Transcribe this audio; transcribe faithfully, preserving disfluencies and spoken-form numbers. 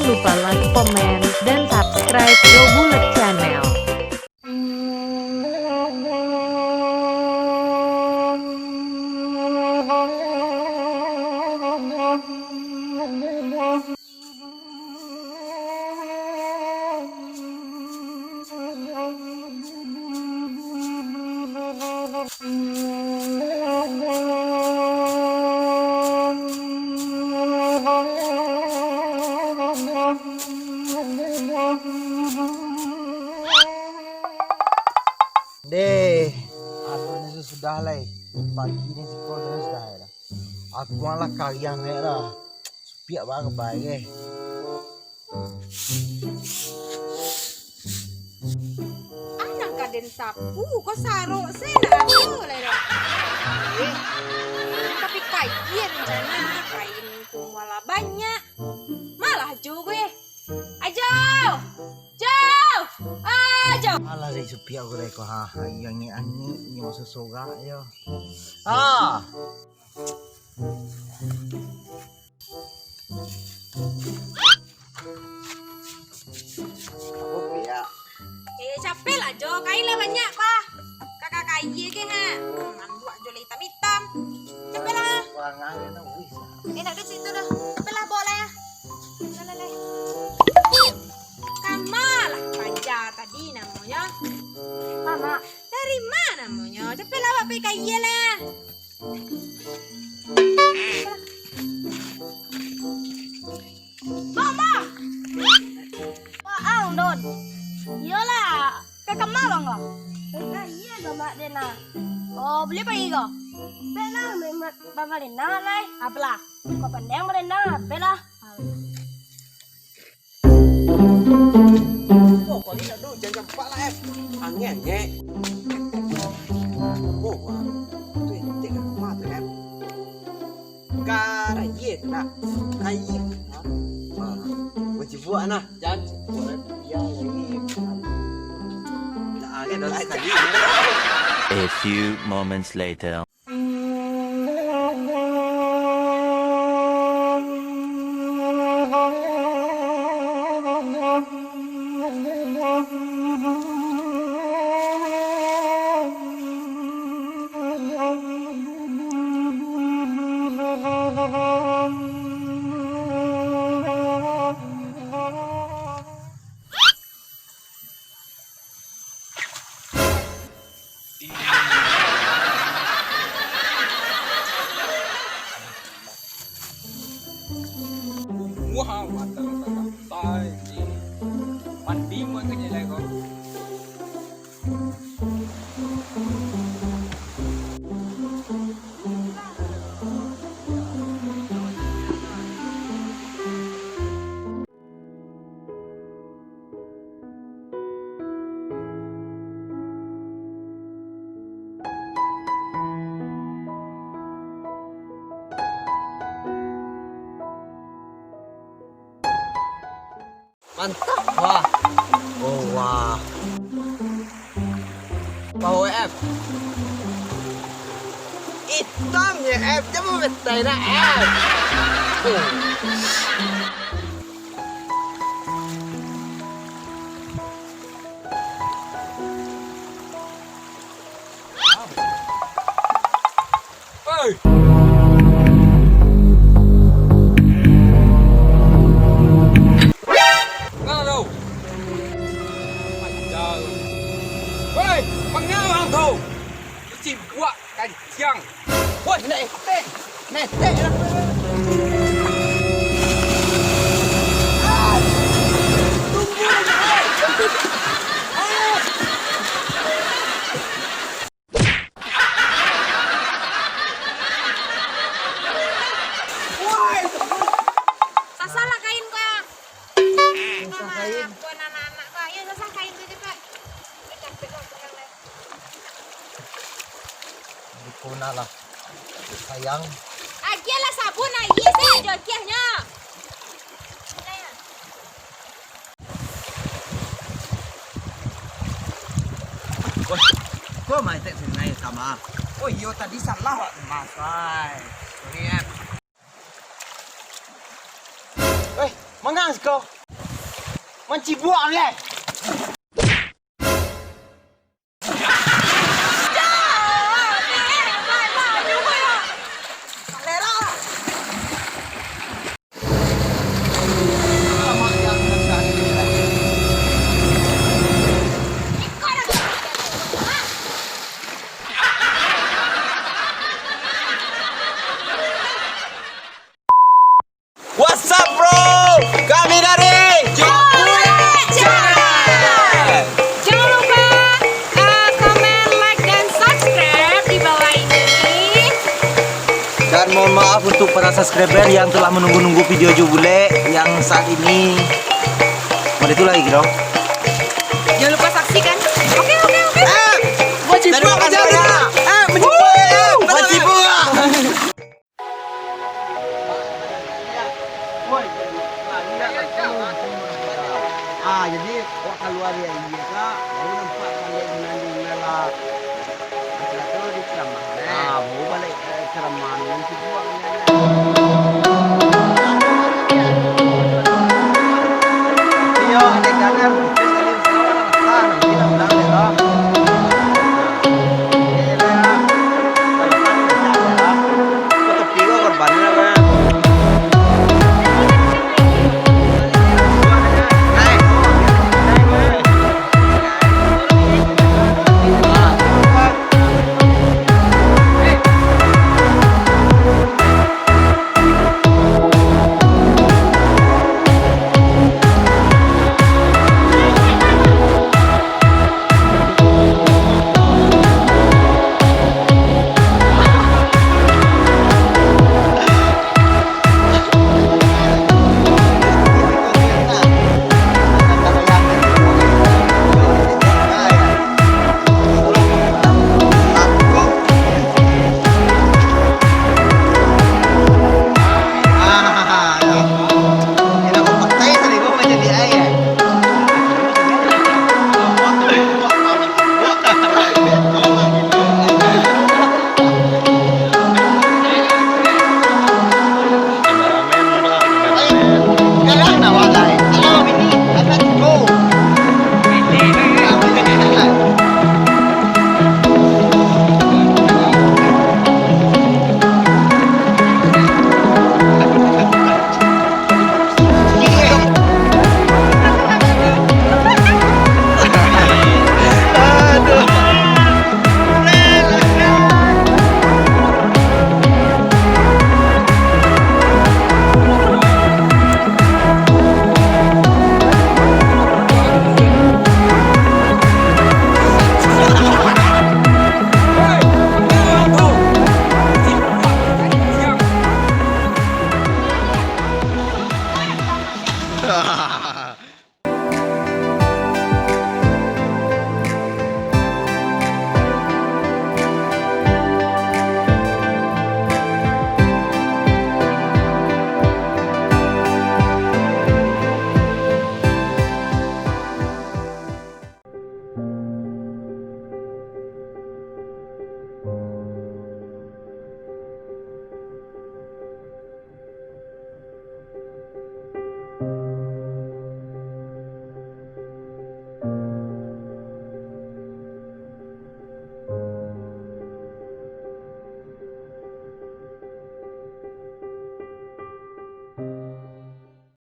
lupa like, komen, dan subscribe Yo Bulat Channel. Deh, ado ni sudah lai. Pagi ni siko sudah dah. Aku alah kariang ai lah. Supiak bagai. Anak kaden sapu ko sarok se nak ado lai dah. Eh, tapi kain rencana kain ko malah banyak. Malah jo gue. Ajo! Jo! Ajo! Alah, dari supiak aku dari ko, ha, ha, iyo, angek-angek, iyo, maso sorak, yo. Ah! Apo piak? Eh, capek lah, Jo. Kain lah banyak, bah. Kakak kain ke, ha? Hmm, nampak jo lah itam-itam. Capek lah. Kurang aja, no, wis. Eh, nak duit situ dah. Capek lah, bawa lah, ya. Lah, lah, lah. Kama lah paja tadi namonyo. Mama. Dari ma namonyo? Capek lah, awak pai kain lah. Bang, bang. Waang, Don. Iyolah, ka kama bang ko? Ka iyo, Bang Mak Dena. Oh, buliah pai ko? Baiaklah, Mak, Bang Mak Dena lai. Apolah, kok pandai Bang Mak Dena, baiaklah. Oh, kau ni nak dulu, jangan campak lah, F. Angek, angek. Oh, wah. Tu yang tik kat rumah tu, F. Karayeh tu nak. Kayeh. Ha? Ha. Wajib buat nah. Jangan buat. Ya, ya, ya. Nak angek dah sekali. A few moments later. Wah, mata rata-rata. Mandi mah kenyang lai kau. Mantap, wah. Oh, wah. Power F. Itam ya, F. Jangan betai nak, F. Oh. Hei! Manga tu? Ajar. Hei, manga urang tu? Cuci buak kancang. Woi, nak etek. Nak etek lah. Ah! Tunggu lah, hei. Ah! Woi! Sasah lah kain ko. Sasah kain. Buat anak-anak ko. Ayo, sasah kain ko, capek. Ayo, capek ko, pulang lai. Dikuna lah. Sayang. Agiah lah sabun, agiah se, ajo agiahnyo. Woi, ko mah etek sini sama. Oh iyo, tadi salah wak tu, Mas. Wai. Sorry, Em. Weh, manga siko? Mancibuak leh. What's up, bro? Kami dari Jobule Channel. Jangan lupa, eh, komen, like, dan subscribe di bawah ini. Dan mohon maaf untuk para subscriber yang telah menunggu-nunggu video Jobule yang saat ini. Mau itu lagi, bro. Jangan lupa saksikan. Oke, oke, oke. Wajib buat aja. Wajib buat. Woi, ah, jadi, wak kalua dari india ka, baru nampak baliak nan di lah. Macam tu di ceramah, eh. Ah, baru baliak, eh, ceramah, nan si buang, eh.